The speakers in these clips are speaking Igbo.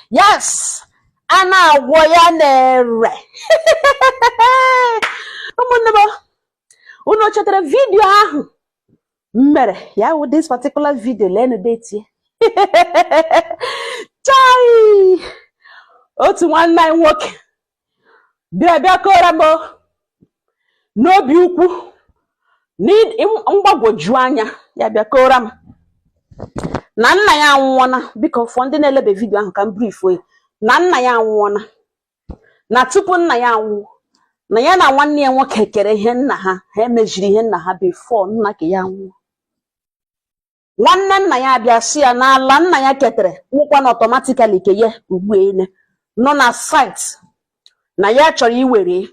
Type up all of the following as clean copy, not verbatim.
Yes, a na-agwọ ya na-ere. Ụmụnne m, unu chetara video ahụ m mere ya wụ this particular video? Leenụ date. Chai, otu nwanne anyị nwoke bịa bịa kọrọ m n'obi ukwu mgbagwoju anya. Ya bịa kọrọ m na nna ya anwụọna. Biko, fọ ndị na-elebe video ahụ, ka m brief ya. Na nna ya anwụọna, na tupu nna ya anwụọ, na ya na nwanne ya nwoke kere ihe nna ha. Ha emejiri ihe nna ha before nna ka ya nwụọ. Nwanne nna ya abịa sị ya n'ala nna ya ketere nwụkwa na automatically ke ya ugbu ene nọ na site, na ya chọrọ iwere,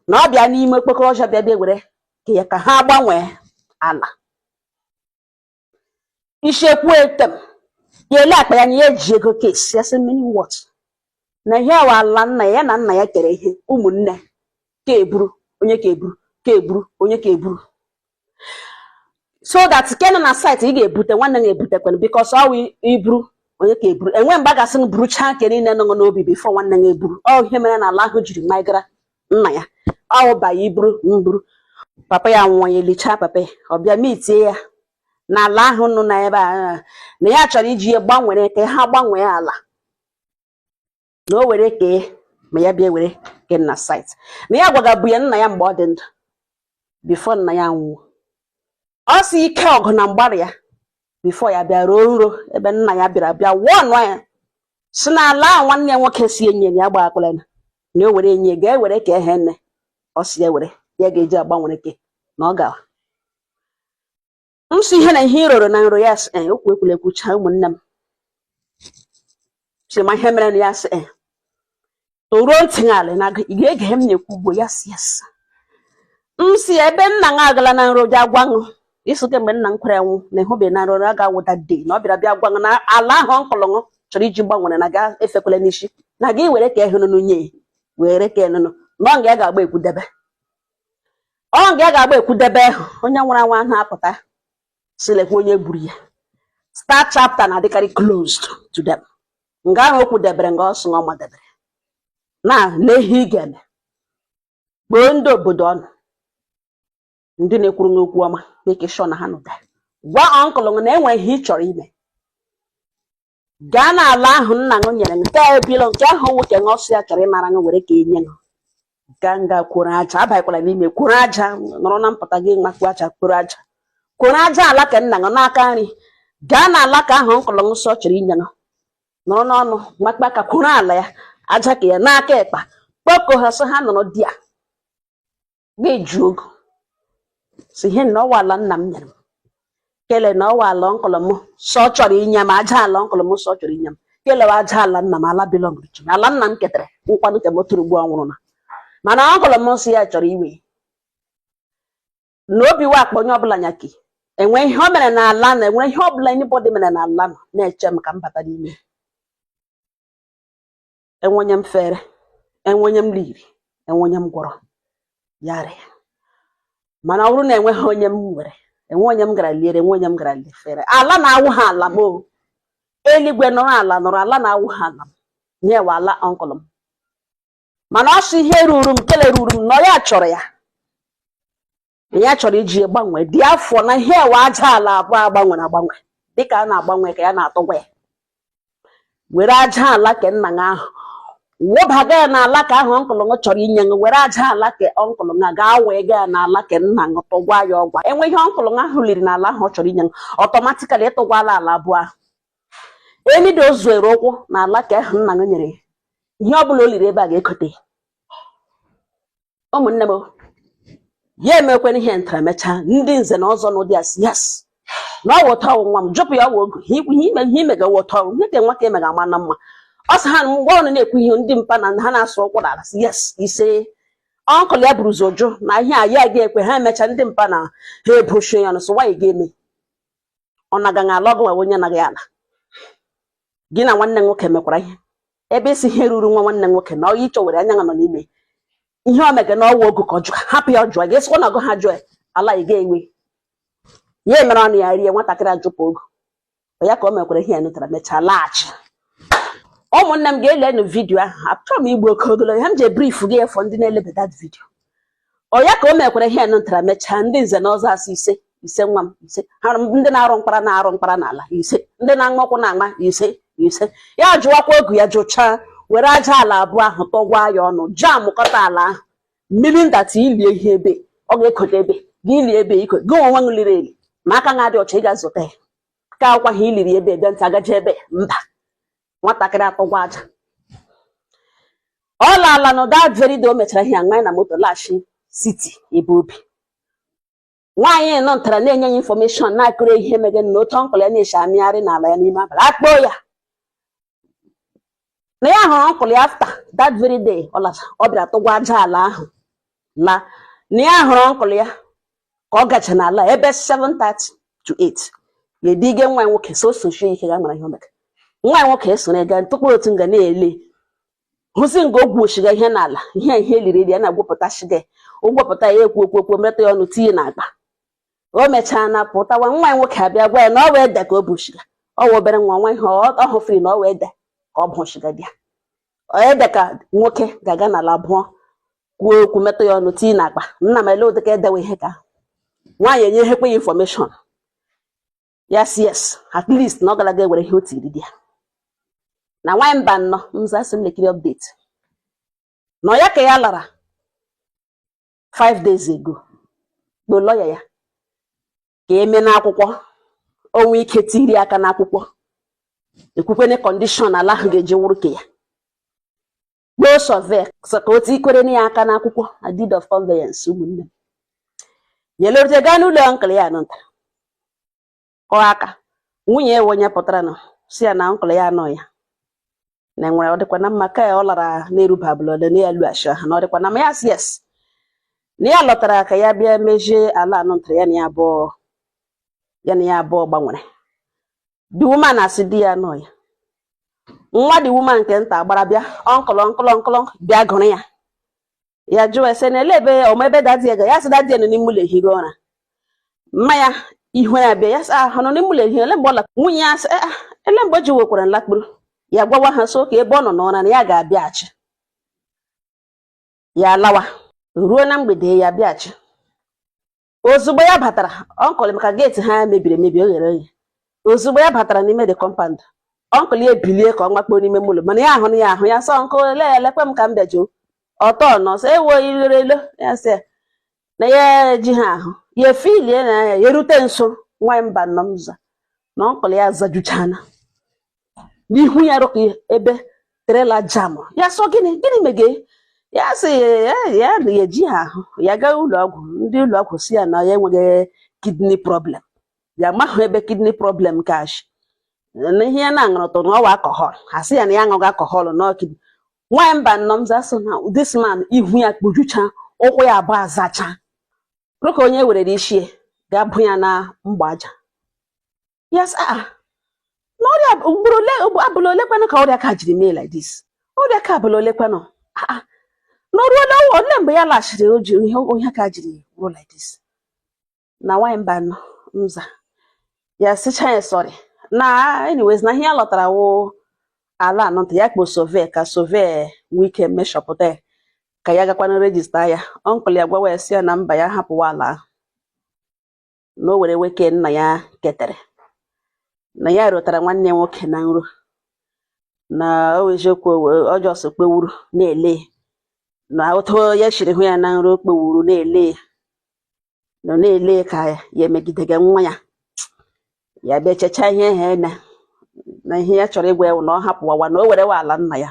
na ọ bịa n'ime okpokoro ọjọọ bịa bịa were ke ya, ka ha gbanwee ala. Ishekwu etem ya ele akpa ya na ya eji ego kesi ya sị, "Meaning what?" Na ihe awa ala nna ya, na nna ya kere ihe ụmụnne ka eburu, onye ka eburu, ka eburu, onye ka eburu, so that ke nọ na site ị ga-ebute, nwanne ga-ebutekwana, because ọ wụ iburu, onye ka eburu enwe mgbe a gasị m buruchaa nke niile nọ n'obi before nwanne ya eburu. Ọ ihe mere na ala ahụ jiri maigara nna ya. Ọ ba ya iburu mburu papa ya nwụọ, ya elichaa papa ya, ọ bịa mitie ya n'ala ahụ nọ na ebe a, na ya chọrọ iji ya gbanwere ka ha gbanwee ala, na o were kee ma ya bịa were ke na site. Na ya gwagabu ya nna ya mgbe ọ dị ndụ, before nna ya nwụọ. Ọ sị ike ọgụ na mgbarụ ya before ya bịa ruo nro ebe nna ya bịara bịa wụọ ya, si n'ala ahụ nwanne ya nwoke si enye ya gba akwụla na o were enye ga-ewere ka ehe nne. Ọ si ya were ya ga-eji agbanwere ke na ọ gawa nsị ihe na ihe ịrọrọ na nro ya. Sị ee, okwu ekwula ekwucha. Ụmụnne m, si ma ihe mere na ya sị ee, toruo ntị ala na ị ga-ege m na-ekwu ugbo. Ya sị yes. M si ebe nna m agala na nro bịa gwa ṅụ ịsụ kemgbe nna m kwere nwụ na ịhụbe na nro a ga-awụ that day, na ọ bịara bịa gwa ṅụ na ala ahụ ọnkụlụ ṅụ chọrọ iji gbanwere, na ga efekwala n'isi, na gị were ka ehụnụnụ nye, were ka enụnụ na ọ nga ya ga-agba ekwudebe, ọ nga ya ga-agba ekwudebe ahụ. Onye nwụrụ anwụ ahụ apụta si lekwa onye gburu ya. Start chapter na-adịkarị closed to them. Nga ahụ o kwudebere, nga ọ sị ọ madebere na lee ihe ị ga-eme. Kpoo ndị obodo ọnụ, ndị na-ekwuru n'okwu ọma, make sure na ha nụta. Gwa uncle na enwere ihe ị chọrọ ime. Gaa n'ala ahụ nna ṅụ nyere, nke a ebilo, nke ahụ nwoke ṅụ ọsọ ya chọrọ ịnara ṅụ, were ka enye ṅụ. Gaa nga kworo aja, abanyekwala n'ime, kworo aja, nọrọ na mpụta gị, makpu aja, kworo aja, kworo aja ala ka nna ṅụ n'aka nri. Gaa n'ala ka ahụ uncle ṅụ sọ chọrọ inye ṅụ, nọrọ n'ọnụ makpa aka, kworo ala ya aja ka ya n'aka ịkpa. Kpọkọ ha, sị ha nọrọ di ya ga-eju ogo, si ihe na ọwa ala nna m nyere m, kele na ọwa ala uncle m sọ chọrọ inye m, aja ala uncle m sọ chọrọ inye m, kelewa aja ala nna m, ala belong to me, ala nna m ketere nkwanụ nke m tụrụ ugbu a nwụrụ na mana uncle m sị ya chọrọ iwe na obi wakpo onye ọbụla nyaki enwe ihe o mere n'ala, na enwere ihe ọbụla anybody mere n'ala nọ na-eche m ka m bata n'ime. Enwe onye m fere, enwe onye m liri, enwe onye m gwọrọ ya rịa. Mana ọ bụrụ na enweghị onye m nwere, enwe onye m gara liere, enwe onye m gara fere, ala na-awụ ha ala m o. Eluigwe nọrọ, ala nọrọ, ala na-awụ ha ala m nyewa ala uncle m. Mana ọ sị ihe ruru m, kele ruru m, na ya chọrọ ya, na ya chọrọ iji ya gbanwee dị afọ, na ihe ewe aja ala abụọ agbanwere agbanwe, dịka a na-agbanwe ka ya na-atụgwa ya. Were aja ala ke nna ya ahụ wụbaga ya n'ala ka ahụ uncle ṅụ chọrọ inye ṅụ. Were aja ala ke uncle ṅa gaa wee gaa n'ala ke nna ṅụ, tụgwa ya ọgwa. Enwe ihe uncle ṅụ ahụ liri n'ala ahụ ọ chọrọ inye ṅụ, automatically ịtụgwala ala abụọ ahụ. Enido o zuere ụkwụ n'ala ka ahụ nna ṅụ nyere ya, ihe ọ bụla o liri ebe a ga-ekote. Ụmụnne m, ya emekwana ihe ntara mechaa. Ndị nze na ọzọ n'ụdị asị yes, na ọ wụ ụtọ ọwụ nwa m jụpụ ya, ọwụ ogu ihe ime, ihe ime ga-awụ ụtọ ọwụ ihe ka nwa ka eme ga-ama na mma. Ọ sị ha mgbe ọ na-ekwu ihe ndị mpa na ha na-asụ ụkwụ n'ala, sị yes, ise. Uncle ya buru ụzọ jụ na ihe a ya ga-ekwe ha. Emecha, ndị mpa na ha ebochie ya nso. Nwaanyị ga-eme ọ nagaghị ala ọgụ nwa onye anaghị ala gị na nwanne nwoke mekwara ihe ebe isi ihe ruru nwa nwanne nwoke na ọ ịchọ were anya nọ n'ime ihe o mege na ọwụ ogu ka ọ jụọ, hapụ ya. Ọ jụọ ga-esikwa na ọgụ ha jụọ ala ị ga-enwe ya emere ọnụ ya rie nwatakịrị ajụpụ ogu ya ka o mekwara ihe ya nụtara mechaa laghachi. Ụmụnne m ga-elenu video ahụ. Achọrọ m igbu oke ogologo ha m ji brief gị efọ ndị na-elebe that video. Ọ ya ka o mekwara ihe nụ ntara mechaa. Ndị nze na ọzọ asị ise ise, nwa m, ise ha. Ndị na-arụ mkpara na-arụ mkpara n'ala, ise. Ndị na-aṅụ ọkwụ na-aṅa, ise ise. Ya jụwakwa ogu ya, jụchaa, were aja ala abụọ ahụ tọgwa ya ọnụ, jamụkọta ala ahụ mmiri ndata ilie ihe ebe ọ ga-ekote ebe gị ilie ebe iko gị onwe nwe liri eli ma aka nga dị ọcha. Ị ga-azụta ya ka akwa ha iliri ebe ebe ntị agaje ebe mba. Nwatakịrị atọgwa aja, ọ laala nụ. That very day o mechara ihe a, nwa na moto laghachi city ebe obi. Nwaanyị nọ ntara na-enye ya information na-akụrụ ihe mege na otu uncle ya na-eshi amịgharị n'ala ya n'ime abalị. Akpọọ ya na ya hụrụ uncle ya after that very day ọ lacha, ọ bịara tụgwa aja ala ahụ la na ya hụrụ uncle ya ka ọ gacha n'ala ebe 7:30 to 8. Ya edige nwa ya nwoke so sochie ike ga mara ihe o mere. Nwa ya nwoke esoro ga tụkpụ otu nga na-ele hụzi nga o gwuchiga ihe n'ala, ihe ihe eliri eri ya na-agwụpụta shiga ụgwọpụta ya, ekwu okwu okwu, metụ ya ọnụ, tinye n'akpa. O mechaa na pụtawa, nwa ya nwoke abịa gwa ya na ọ wee ede ka o bushiga. Ọ wụ obere nwa, nwa ihe ọ hụfiri na ọ wee ede ka ọ bụshiga bịa ede ka nwoke ga-aga n'ala bụọ, kwuo okwu, metụ ya ọnụ, tinye n'akpa. Nna m, ele ụdịka edewe ihe ka nwaanyị enye hekwe ya information. Yes, yes, at least na ọ gara aga ewere ihe o tiri di ya na nwaanyị mba nnọọ mza asị m lekiri update nọ ya ka ya lara 5 days ago, kpo lọya ya ka eme n'akwụkwọ o nwee ike tiri aka n'akwụkwọ ekwukwene condition ala ahụ ga-eji wụrụ ke ya, kpoo survey sọ ka o tikwere ya aka n'akwụkwọ na deed of conveyance. Ụmụnne m, ya elerute gaa n'ụlọ uncle ya nọta kọọ aka. Nwunye ya onye pụtara nọ si ya na uncle ya anọ ya na enwere ọ dịkwa na mma ka ọ lara na-eruba abụla ole na ya lughachi ha na ọ dịkwa na mma. Ya sị yes, na ya lọtara ka ya bịa mejie ala anọ ntara ya na ya abụọ, ya na ya abụọ gbanwere. The woman asị di ya nọ ya. Nwa the woman nke nta gbara bịa, "Uncle, uncle, uncle, bịa gụrụ ya." Ya jụọ ese na ele ebe ọma ebe daddy ya ga. Ya sị daddy ya nọ n'ime ụlọ ehigo ụra. Mma ya ihu ya bịa, ya sị ahụ nọ n'ime ụlọ ehi ele mgbe ọ la. Nwunye ya sị, "Ah, ele mgbe o ji wekwara nlakpuru." Ya gwawa ha so ka ebe ọ nọ n'ụra na ya ga-abịaghachi. Ya lawa ruo na mgbede, ya bịaghachi. Ozugbo ya batara, uncle, maka gate ha mebiri emebi, o ghere oghe. Ozugbo ya batara n'ime the compound, uncle ya ebilie ka ọ makpuo n'ime ụlọ, mana ya ahụ ya ahụ ya sọ, "Uncle, ele elekwe m ka m bịajuo ọtọ nọ." Sọ ewo irere elo ya sị na ya eji ha ahụ ya efilie na ya erute nso. Nwaanyị mba nọ m za na uncle ya zajuchana n'ihu ya rụka ebe trailer jam. Ya sọ, "Gịnị gịnị mege?" Ya sị ya ya na ya eji ha ahụ. Ya gaa ụlọ ọgwụ, ndị ụlọ ọgwụ si ya na ya enweghị kidney problem. Ya amaghị ebe kidney problem kash na ihe ya na-aṅụrụ tụrụ na ọwa alcohol. Ha sị ya na ya aṅụghị alcohol na kidney. Nwaanyị mba nnọọ m za so na this man ihu ya kpujucha, ụkwụ ya abụọ azacha rụka onye werere isi ga-abụ ya na mgba aja. Yes, ah, na ọrịa ugboro ole abụla ole kwanụ ka ọrịa ka jiri mee like this? Ọrịa ka abụla ole kwanụ? Ah, na o ruola ole mgbe ya laghachiri o ji ihe onye ka jiri ruo like this? Na nwaanyị mba nọ nza ya sịcha ya sorry na anyways, na ihe ya lọtara wụ ala anọ nta ya kpo survey ka survey nwee ike meshọpụta ya ka ya gakwana register ya. Uncle ya gwawa ya sị ya na mba, ya hapụwa ala ahụ na o were weke nna ya ketere, na ya rụtara nwanne ya nwoke na nro na o eziokwu ọjọọ kpewuru na-ele na otu ya siri hụ ya na nro, kpewuru na-ele nọ na-ele ka ya emegidege nwa ya. Ya bịa checha ihe ha eme na ihe ya chọrọ ịgwa ya wụ na ọ hapụwawa, na o werewe ala nna ya,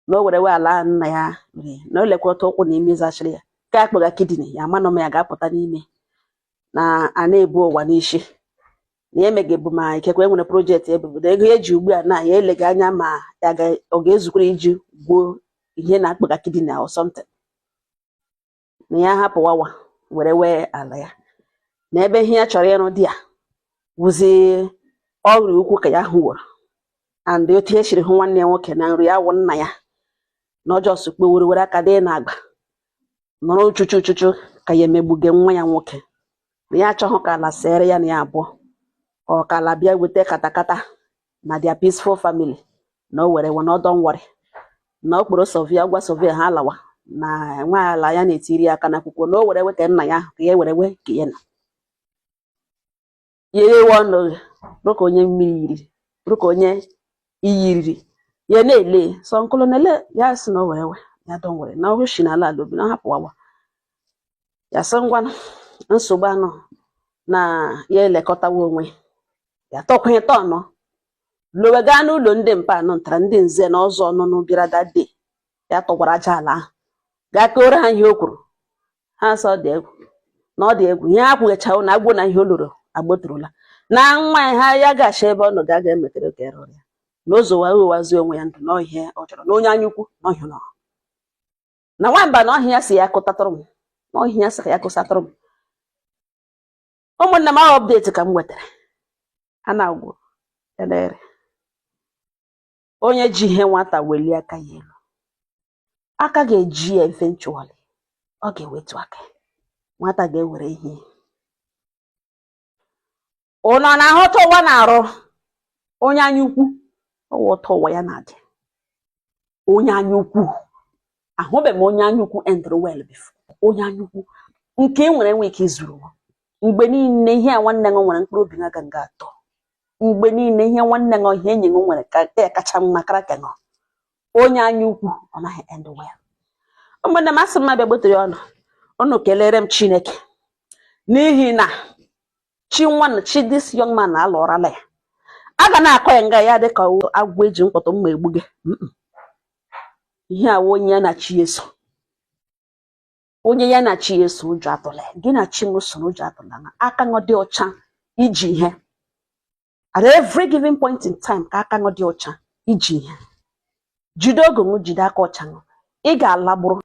na o werewe ala nna ya rie, na o lekwa otu ụkwụ na imi zachiri ya ka akpụga kidney ya ama na ya ga-apụta n'ime na a na-ebu ụwa n'isi na ya emegebu ma ikekwe enwere project ebubodo ego eji ugbu a na ya eleghị anya ma ya ọ ga-ezukwara iji gwuo ihe na-akpụga kidney or something, na ya hapụwawa were wee ala ya na ebe ihe ya chọrọ ịrụ dị ya wụzi ọrịa ukwu ka ya hụworo and otu e siri hụ nwanne ya nwoke na nri ya wụ nna ya na ọjọọ kpewuru were aka dị na-agba nọrọ uchuchu uchuchu ka ya emegbuge nwa ya nwoke, na ya achọghị ka ala sere ya na ya abụọ, ọ ka ala bịa weta katakata na their peaceful family. Na o were we na ọ don't worry, na ọ kpọrọ surveyor, gwa surveyor ha lawa na nwa ala ya na-etiri ya aka n'akwụkwọ, na o were we ka nna ya ahụ ka ya were we ka ya na ya ewe ọnụ bụrụ ka onye mmiri yiri, bụrụ ka onye iyi riri. Ya na-ele sọ nkụlụ na-ele ya, sị na o were we ya don't worry, na ọ shi n'ala ala obi na ọ hapụwawa ya. Sị ngwa, nsogbu anọ na ya elekọtawa onwe ya, tọkwa ịtọ nọ lowe gaa n'ụlọ ndị mpa anọ ntara ndị nze na ọzọ ọnụnụ bịara that day. Ya tọgbara aja ala ahụ gaa kọrọ ha ihe o kwuru. Ha sị ọ dị egwu, na ọ dị egwu ihe ha kwughechawo na agwụ na ihe o loro agbotorola na nwa ya ha ya gachi ebe ọ nọ ga ga emetere ka erụrụ ya na o zowa owazi onwe ya ndụ na ihe ọ chọrọ na onye anya ukwu na ọhịa nọ na nwamba na ọhịa ya si ya kụtatụrụ m na ọhịa ya si ka ya kụsatụrụ m. Ụmụnne m, ahụ update ka m nwetara a na-agwụ elere onye ji ihe nwata welie aka ya elu, aka ga-eji ya. Eventually ọ ga-ewetu aka ya. Nwata ga-ewere ihe ụnọ na-ahụta ụwa na-arụ onye anya ukwu ọwa ụtọ ụwa ya na-adị. Onye anya ukwu, ahụbeghị m onye anya ukwu ended well before. Onye anya ukwu nke ị nwere enwe ike izuru mgbe niile ihe a nwanne gị nwere, mkpụrụ obi ga nga atọ mgbe niile ihe nwanne gị, ihe enyi gị nwere ka ya kacha mma kara ka nọ. Onye anya ukwu ọ naghị end well. Ụmụnne m, asị m abịa gbotere ọnụ unu kelere m Chineke n'ihi na chi nwa na chi this young man na-alụrala ya. A ga na-akọ ya nga ya dị ka agwọ eji mkpọtụ mma egbu gị. Ihe a onye ya na chi eso, onye ya na chi eso, ụjọ atụla ya. Gị na chi m so, ụjọ atụla na aka ṅụ dị ọcha iji ihe. At every given point in time, ka aka ṅụ dị ọcha iji ihe, jide oge ṅụ, jide aka ọcha ṅụ, ị ga-alagburu.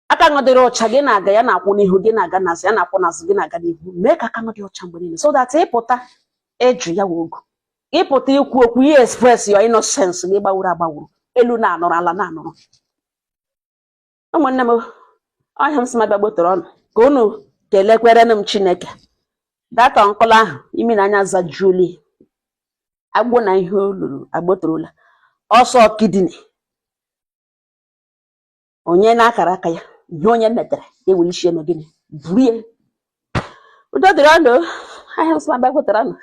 Aka ṅụ dịrị ọcha, gị na-aga, ya na-akwụ n'ihu gị, na-aga n'azụ, ya na-akwụ n'azụ gị, na-aga n'ihu. Mee ka aka ṅụ dị ọcha mgbe niile so that ịpụta ịjụ ya wee ogu, ịpụta ikwu okwu ihe, express your innocence gị gbawuru agbawuru elu na-anụrụ ala na-anụrụ. Ụmụnne m, ọhịa m sị m abịa gbotoro ọnụ ka unu kelekwerenu m Chineke. Data nkụla ahụ imi na anya zajuoli agbụ na ihe o luru agbotorola ọsọ kidney onye na-akara aka ya, ihe onye metere ewere isi eme gịnị burie. Udo dịrị ọnụ. Ahịa m sị m abịa gbotoro ọnụ.